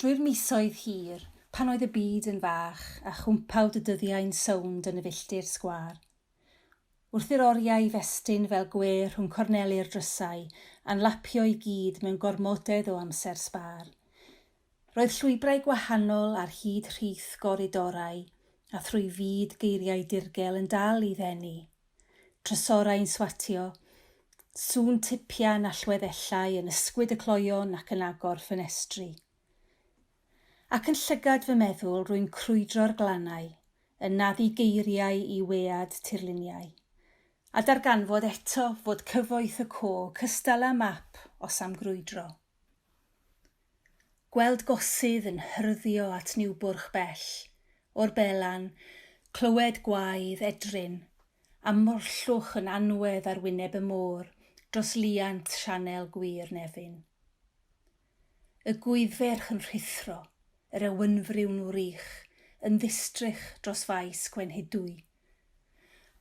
Drwy'r misoedd hir, pan oedd y byd yn fach a chwmpawd y dyddiau'n sownd yn y filltir sgwâr. Wrth i'r oriau festyn fel gwe rhwng corneli'r drysau a'n lapio i gyd mewn gormodedd o amser sbâr. Roedd llwybrau gwahanol ar hyd rhith goridorau a thrwy fyd geiriau dirgel yn dal i ddenu. Trysorau'n swatio, sŵn tipian allweddellau yn ysgwyd y cloeon ac yn agor ffenestri. Ac yn llygad fy meddwl rwy'n crwydro'r glannau, yn naddu geiriau i wead tirluniau. A darganfod eto fod cyfoeth y co cystal â map os am grwydro. Gweld gosydd yn hyrddio at Niwbwrch bell, o'r belan, clywed gwaedd edryn, a morllwch yn anwedd ar wyneb y môr dros liant sianel gwir Nefyn. Y gwyddferch yn rhuthro, yr ewynfriw'n wrych, yn ddistrych dros faes Gwenhedwy.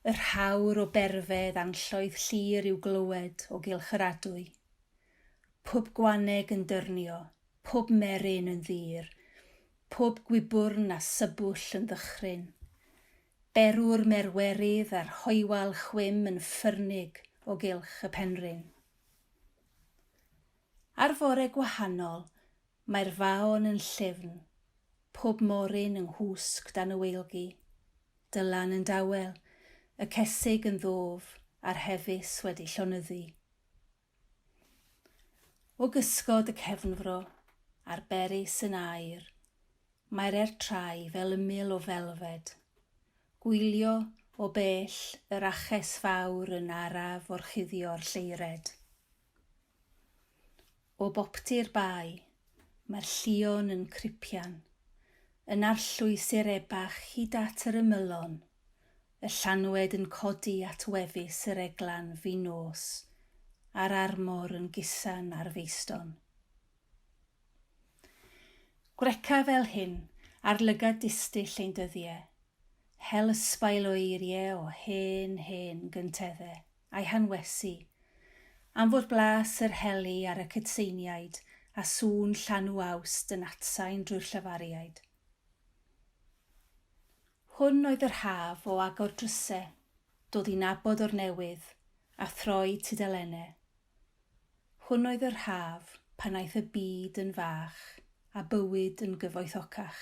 Y rhawr o berfedd anlloedd llir i'w glywed o gylch yr adwy. Pob gwaneg yn dyrnio, pob meryn yn ddur, pob gwibwrn a sybwll yn ddychryn. Berw'r merwerydd a'r hoywal chwim yn ffyrnig o gylch y penrhyn. Ar fore gwahanol, mae'r faon yn llyfn, pob moryn yng nghwsg dan y weilgi, Dylan yn dawel, y cesig yn ddof a'r hefus wedi llonyddu. O gysgod y cefnfro, a'r berys yn aur, mae'r ertrai fel ymyl o felfed. Gwylio, o bell, yr aches fawr yn araf orchuddio'r lleured. O boptu'r bae, mae'r llion yn cripian, yn arllwys i'r ebach hyd at yr ymylon. Y llanwed yn codi at wefus yr eglan fin nos, a'r armor yn gusan ar feiston. Gwreca fel hyn, ar lygad distyll ein dyddie, hel ysbail o eirie o hen, hen gyntedde, a'i hanwesu, am fod blas yr heli ar y cytseiniaid a sŵn llanw Awst yn atsain drwy'r llafariaid. Hwn oedd yr haf o agor dryse, dod i nabod o'r newydd, a throi tudalenne. Hwn oedd yr haf pan aeth y byd yn fach a bywyd yn gyfoethocach.